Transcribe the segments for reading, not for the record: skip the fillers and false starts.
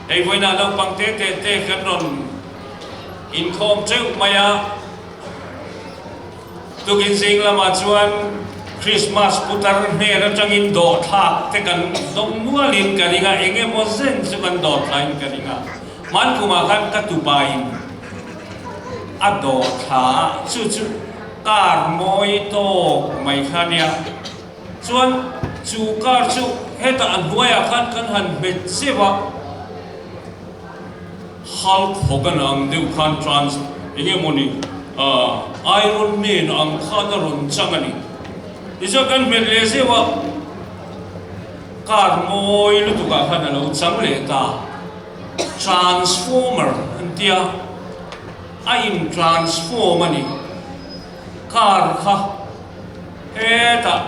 Hei vawiinah naupang te te te kan rawn inkhawm teuh mai a, tukin zing lamah chuan Christmas putar hnen atangin dawhthlak te kan dawng nualin ka ring a, eng emaw zen chu kan dawhthlain ka ring a, hman kumah khan ka tupain a dawhthla a, chu chu car mawi tawk mai kha nia. Chuan chu car chu hetah a hnuaiah khan kan han hmet zeuh a, Hulk Hogan ang deuh khan trans eng nge mawni ah Iron Man ang khan a rawn chang a ni. Tichuan kan hmet leh zeuh a, car mawi lutukah khan a lo chang leh ta. Transformer an tia, a in transform a ni. Car kha. Hetah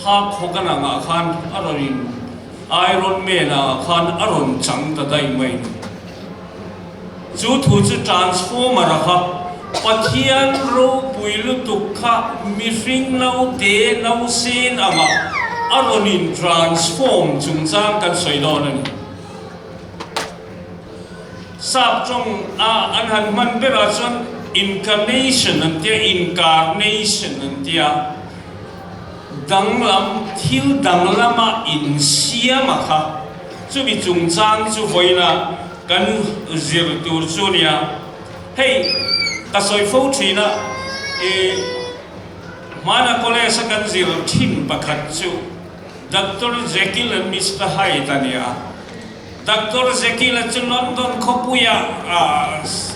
Hulk Hogan angah khan a rawn in Iron Man ah khan a rawn chang ta daih mai ni. Chu thu chu Transformer a kha Pathian ropui lutuk kha mihring naute nausen angah a rawn in transform chungchang kan sawi dawn a ni. Sap tawng a an han hman berah chuan incarnation an tia, incarnation an tia, danglam, thil danglama insiam a kha. Chumi chungchang chu vawiina kan zir tur chu nia. Hei, ka sawi fo thin a, i hmana college a kan zir thin pakhat chu Doctor Jekyll and Mister Hyde a nia. Doctor Jekyll-a chu London khawpuia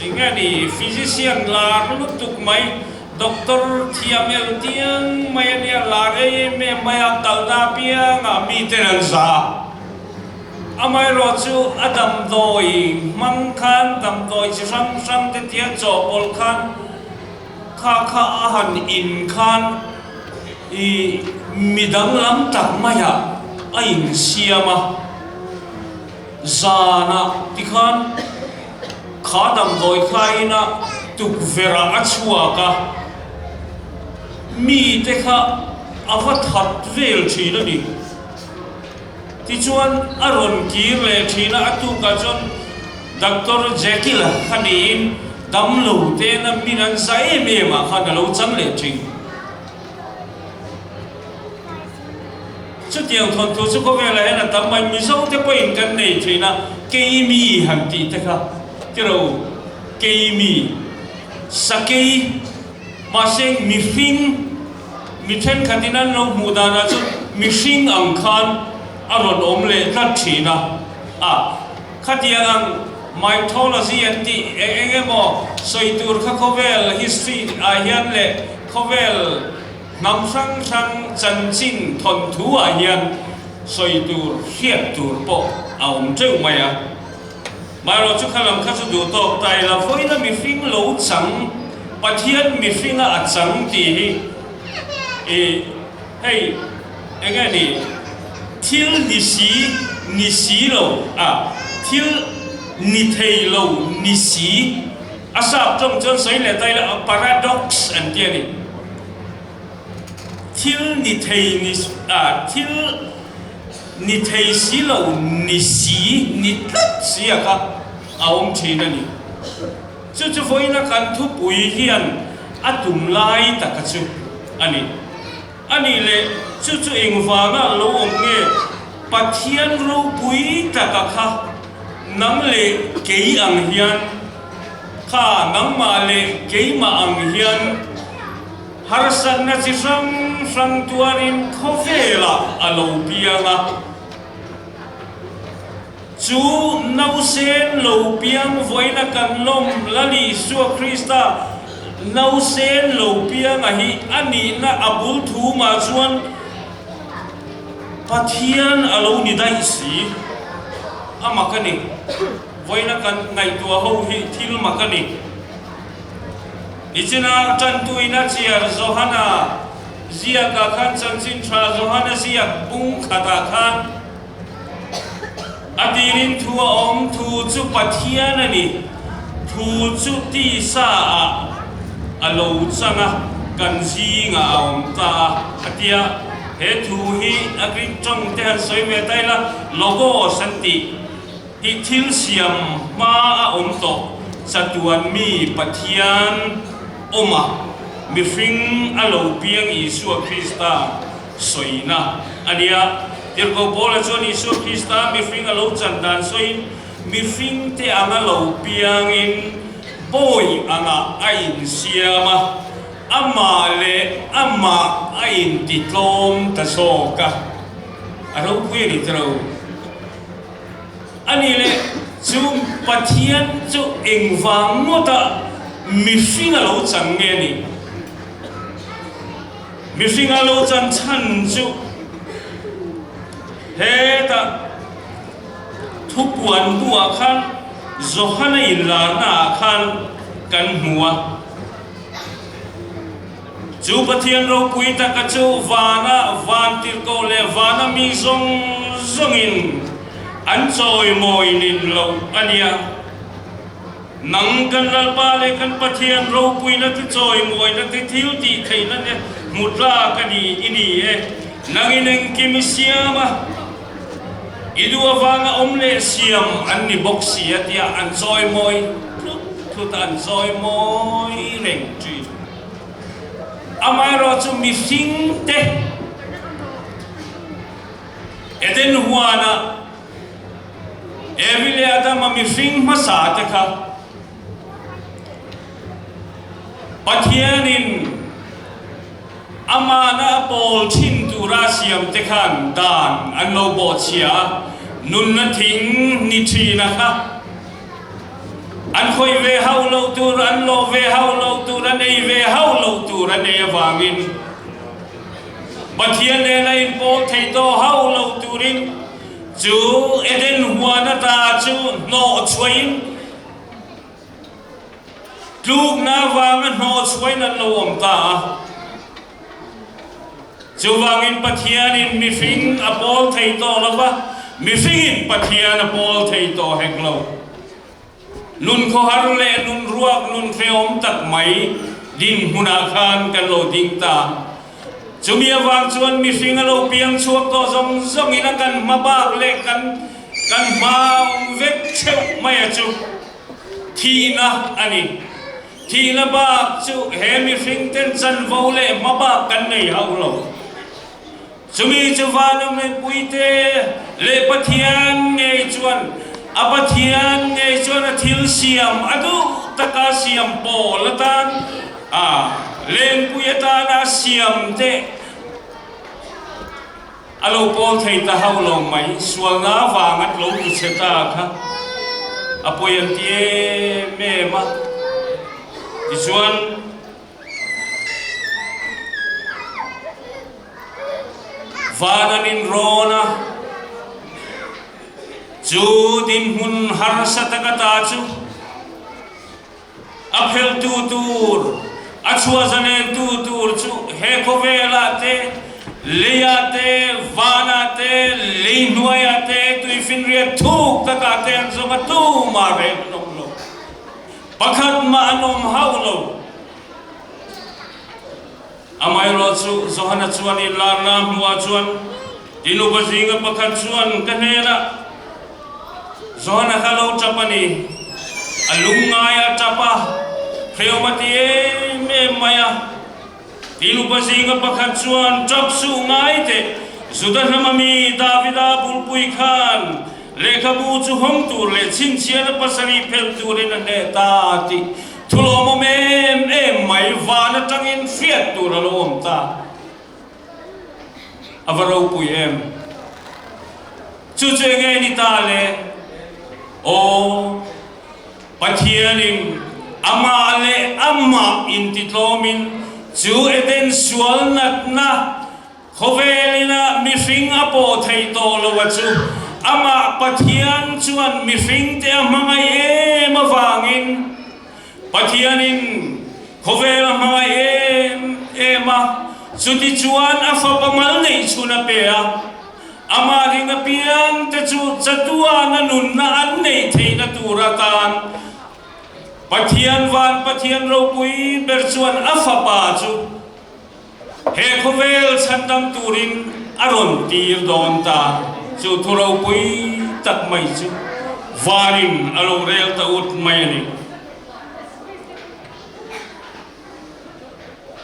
eng nge ni, physician lar lutuk mai, doctor thiam el tiang mai a nia, lar em em mai a, kalna apiangah miten an za a. Amaherawh chu a damdawi hmang khan, damdawi chi hrang hrang te tia chawhpawlh khan, kha kha a han in khan i mi danglam tak maiah a insiam a, zanah tikhan kha damdawi kha ina tukverh-ah a chhuak a, mite kha a va that vel thin a ni. Tichuan a rawn kir leh thin a, a tukah chuan Doctor Jekyll kha niin damlo tena min an za em em ah khan a lo chang leh thin. Chutiang thawnthu chu khawvelah hian a tam mai, Mizo te pawhin kan nei thin a, Keimi han tih te kha tiro Keimi, Sakei, mahse mihring, Mi thenkhatin an lo hmuh danah chuan mihring ang khan a rawn awm leh tlat thin a. A, khatiang ang mythology an tih eng eng emaw sawi tur kha khawvel history ah hian leh khawvel hnam hrang hrang chanchin thawnthu ah hian sawi tur hriat tur pawh a awm teuh mai a. Maherawh chu kha lam kha chu duh tawk ta ila, vawiina mihring lo chang, Pathian mihringa a chang tih hi i hei eng nge ni, thil ni si ni si lo a, thil ni thei lo ni si, a sap tawng chuan sawi leh ta ila paradox an ti a ni. Thil ni thei ni a, thil. Ni thei si lo, ni si, ni tlat si a kha a awm thin a ni. Chu chu vawiina kan thupui hian a tum lai taka chu a ni. A nih leh chu chu engvanga lo awm nge Pathian ropui taka kha nang leh kei ang hian kha nangmah leh keimah ang hian Harsatna chi hrang hrang tuarin khawvelah a lo piang a, chu nausen lo piang vawiina kan lawm Lal Isua Krista nausen lo pianga hi a nihna a bul thumah chuan Pathian a lo ni daih si. A mak a ni. Vawiina kan ngaihtuah ho hi thil mak a ni. Nichina tantuina chiar Johana ziakah khan chanchin tha Johana ziak bung khatah khan a tirin thu a awm, thu chu Pathian a ni, thu chu tisa ah a lo chang a, kan zingah a awm ta a, a ti a. He thu hi a Greek tawng te han sawi ve ta ila, logos an tih. hi thil siam hma a awm tawh chatuan mi Pathian awma mihring a lo piang Isua Krista sawina a nia. Tirhkoh Paula chuan Isua Krista mihring a lo chan dan sawiin mihring te anga lo piangin bawi angah a insiam a, amah leh amah a intitlawm ta zawk a, a ropui a ni ta lo. A nih leh chu Pathian chu engvang ngawta mihring a lo chan nge ni? Mihring a lo chan chhan chu hetah thupuan buah khan Johana inlarnaah khan kan hmu a. Chu Pathian ropui taka chu vana vantirhkoh leh vana mi zawng zawngin an chawimawi nin loh a nia. Nang kan Lalpa leh kan Pathian ropuina te chawimawina te thil tih theihna te hmu tlak a ni i ni e. Nangin engkim i siam a, i duh avanga awm leh siam an ni bawk si a tia an chawimawi tlut tlut a, an chawimawi reng thin. Amaherawhchu mihringte Eden huana Evi leh Adama mihring hmasa te kha Pathianin amahna a pawl thin tura siam te khan dan an lo bawhchhia a, nunna thing ni thina kha An khawih ve hauh loh tur, an lawh ve hauh loh tur, an ei ve hauh loh tur an ei avangin Pathian nena inpawl thei tawh hauh loh turin chu Eden huan ata chu hnawh chhuahin tlukna avanga hnawh chhuahin an lo awm ta a. Chuvangin Pathianin mihring a pawl thei tawh lo va, mihringin Pathian a pawl thei tawh hek lo. Nun khawhar leh nun ruak nun hrehawm tak mai dinhmunah khan kan lo ding ta. Chumi avang chuan mihring a lo piang chhuak tawh zawng zawngin a kan hma bak leh kan kan hma awm vek theuh mai a chu thihna a ni. Thihna bak chu he mihring ten chanvo leh hma bak kan nei hauh lo. Chumi chu Vanam mipuite leh Pathian ngei chuan a Pathian ngei chuan a thil siam a duh taka siam pawl atan a lengpui atana siam te a lo pawl thei ta hauh lo mai. Sualna avanga lo ti chhe ta kha a pawi an ti em em a. Tichuan, van an inrawn a, chu dinhmun harsa taka ta chu, A pheltu tur, a chhuah zalentu tur chu he khawvelah te, leiah te, vanah te, lei hnuaiah te, tuifinriat thuk takah te an zawng a, tumah reng an awm lo. Pakhat mah an awm hauh lo. Amaherawh chu Johana chuan inlarna hmuhah chuan Tinupa zinga pakhat chuan ka hnenah, Johana kha lo tap a ni. A lungngai a tap a, hrehawm a ti em em mai a. Tinupa zinga pakhat chuan, Tap suh ngai teh, Juda hnama mi Davida bulpui khan lehkhabu chu hawng tur leh chhinchhiahna pasarih phelh turin a hneh ta a ti. Thulawmawm em em mai van atangin hriat tur a lo awm ta. A va ropui em! Chu chu enge ni ta le? Aw, Pathianin amah leh amah intitlawmin chu Eden sual natna Khawvelina mihring a pawh theih tawh lo a chu amah Pathian chuan mihringte a hmangaih em avangin Pathianin khawvel a hmangaih em em a, chuti chuan a fapa mal neih chhun a pe a, amah ring apiangte chu chatuana nunna an neih theihna tur atan Pathian van Pathian ropui ber chuan a fapa chu He khawvel chhandam turin a rawn tir dawn ta. Chu thu ropui tak mai chu. Vanin a lo rel ta ut mai a ni.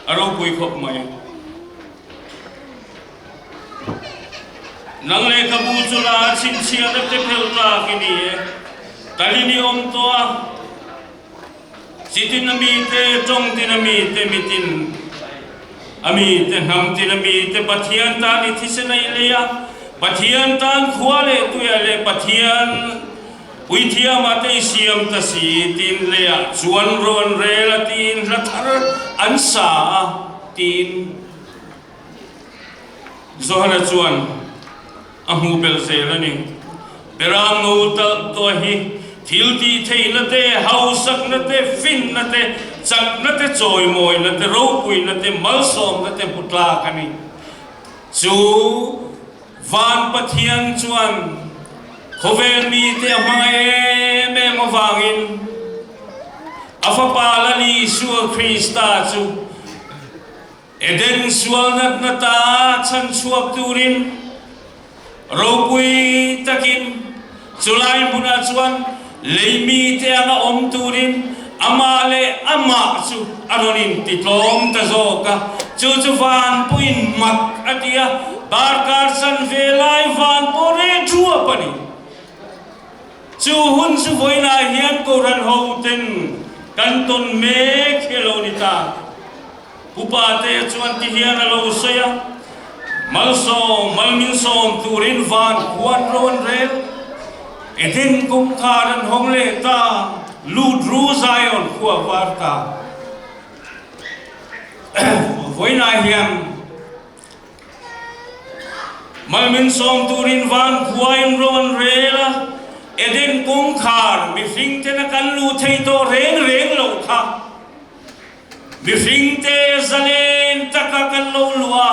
A ropui khawp mai. Nang lehkhabu chu la a chhinchhiahna te phelh tlak i ni e. Talin i awm tawh a, chitin a mite, tawng tin a mite, mitin a mite, hnam tin a mite Pathian tan i thisen a i lei a, Pathian tan khua leh tuiah leh Pathian Puithiamah te i siam ta si tiin leiah chuan rawn rel a tiin hla thar an sa a tiin Johana chuan a hmuh belh zel a ni. Beram no talh tawh hi thil tih theihna te, hausakna te, finna te, chakna te, chawimawina te, ropuina te, malsawmna te hmu tlak a ni. Chu Van Pathian chuan khawvel mite a hmangaih em em avangin a Fapa Lal Isua Krista chu Eden sual natna ta chhan chhuak turin ropui takin chulai hmunah chuan lei mite anga awm turin amah leh amah chu a rawn intitlawm ta zawk a. Chu chu van pawhin mak a ti a, darkar chanve lai van pawh reh thuap a ni. Chu hun chu vawiinah hian Kohhran hoten kan tawn mek hi a lo ni ta. Upa te chuan ti hian a lo sawi a, Malsawm, malminsawm turin van khuan ro an rel, Eden kawngkhar an hawng leh ta, lut ru Zion khua var ta. Vawiinah hian malminsawm turin van khuain ro an rel a, Eden kawngkhar mihring tena kan luh thei tawh reng reng loh kha, Mihringte zalen taka kan lo luh a,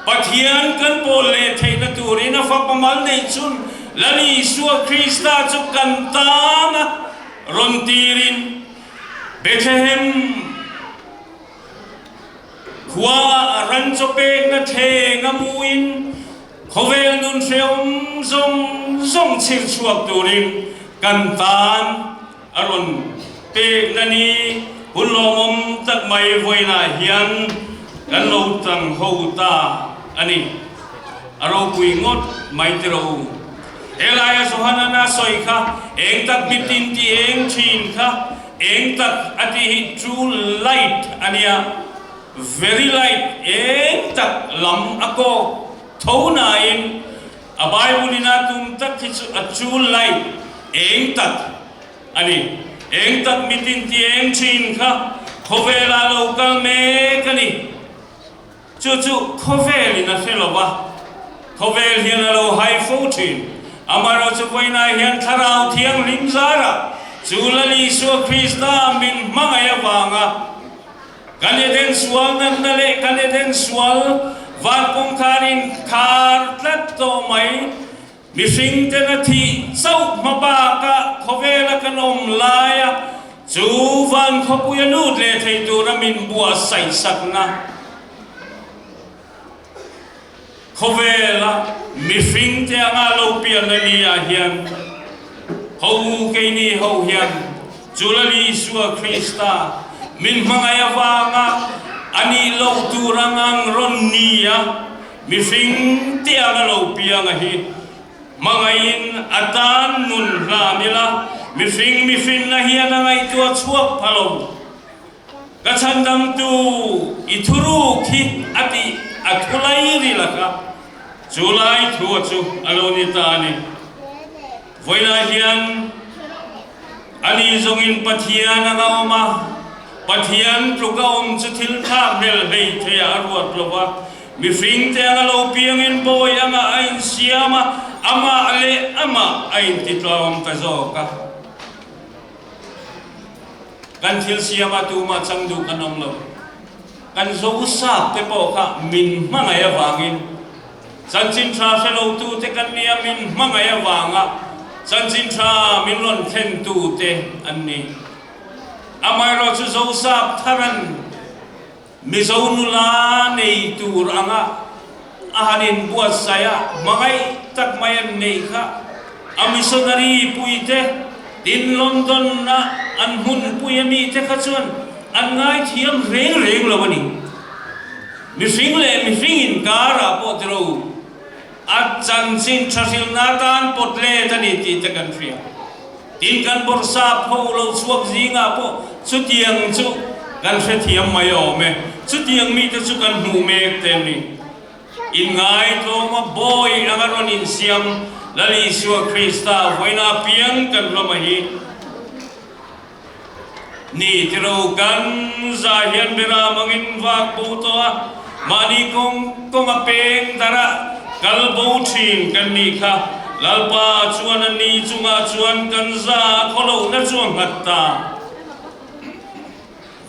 Pathian kan pawl leh theihna turin a Fapa mal neih chun Lal Isua Krista chu kan tana rawn tirin Bethlehem khuaah ran chaw pekna thleng a hmuin khawvel nun hrehawm zawng zawng chhir chhuak turin kan tan A rawn pekna ni hun lawmawm tak mai vawiinah hian kan lo tang ho ta a ni. A ropui ngawt mai ti rawh u. Helaia Johanan a sawi kha eng tak mitin ti eng thin kha eng tak a tih hi true light a nia, very light eng tak lam a kawk tho nain A Bible in a tum tak hi chu a chul lai eng tak a ni. Eng tak mitin ti eng thin kha khawvelah lo kal mek a ni. Chu chu khawvel in a hre lo va, khawvel hian a lo hai fo thin. Amaherawhchu vawiinah hian Thlarau Thianghlim zarah chu Lal Isua Krista min hmangaih avanga Kan Eden sual natna leh kan Eden sual van kawngkhar in khar tlat tawh mai. Mihring ten a thih chauh hma bakah khawvela kan awm laia chu van khawpui a lut leh thei tura min buatsaih sakna khawvela mihring te anga lo pianna ni ah hian ho u keini ho hian chu Lal Isua Krista min hmangaih avanga a nih loh tur ang ang rawn ni a, mihring te anga lo pianga hi hmangaihin a tan nun hlan ila mihring mihrinna hian a ngaihtuah chhuak pha lo. Ka chhandamtu i thuruk hi a tih a thu lai ri laka chu lai thu a chu a lo ni ta a ni. Vawilah hian ani zawngin Pathian anga awm a, Pathian tluka awm chu thil thlak hmel hlei theiah a ruat lo va, mihringte anga lo piangin bawi anga a insiam a, amah leh amah a intitlawm ta zawk a. Kan thil siama tumah chang duh kan awm lo. Kan Zosap te pawh kha min hmangaih avangin chanchin tha hre lo tu te kan nia min hmangaih avanga chanchin tha min rawn thlen tu te an ni. Amaherawhchu Zosap tharan Mizo nula nei tur anga a han inbuatsaih a, hmangaih tak mai an neih kha. A missionary puite tin London-a an hmunpui a mite kha chuan an ngaithiam reng reng lo a ni. Mihring leh mihring inkarah pawh tiro a chanchin tha hrilhna atan pawt let a ni tih te kan hria. Tin kan bawrhsap ho lo chhuak zingah pawh chutiang chu kan hrethiam mai awm e. Chutiang mite chu kan hmuh mek te a ni. Inngaihtlawma bawi anga rawn insiam Lal Isua Krista vawiina piang kan hlawm a hi ni tiro kan za hian bera mangin vak bo tawh a, mahni kawng kawnga peng darah kal bo thin kan nih kha. Lalpa chuan a ni chungah chuan kan za a khawlohna chu a nghat ta.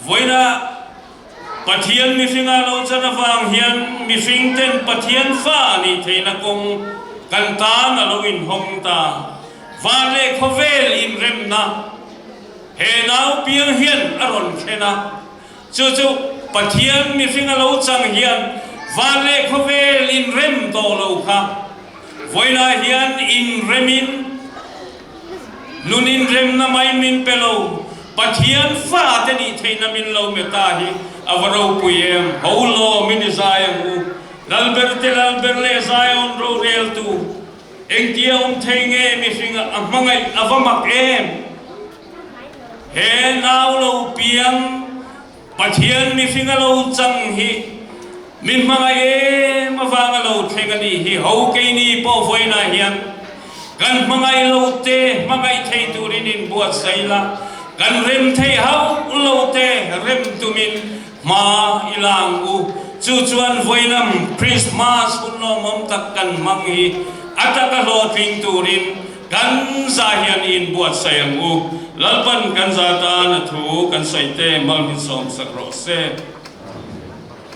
Vawiina Pathian mihringa lo chan avang hian mihring ten Pathian fa nih theihna kawng kan tan a lo inhawng ta. Van leh khawvel inremna he nau piang hian a rawn thlen a, chu chu Pathian mihringa lo chang hian van leh khawvel inrem tawh lo kha vawilah hian inremin, Nun inremna mai min pe lo, Pathian fate nih theihna min lo me ta hi a va ropui em! Ho lawm in i zai ang u. Lalber te Lalber leh Zion roreltu, engtia awm thei nge mihringa a hmangaih a va mak em! He nau lo piang Pathian mihringa lo chang hi min hmangaih em avanga lo thleng a nih hi. Ho keini pawh vawiinah hian kan hmangaih lo te hmangaih thei turin inbuatsaih la, kan rem thei hauh lo te rem tumin hma i la ang u. Chu chuan vawiinam Krismas hun lawmawm tak kan hmang hi a taka hlawhtling turin Kan za hian i inbuatsaih ang u. Lalpan kan za tan a thu kan sawi te mal min sawmsak rawh se.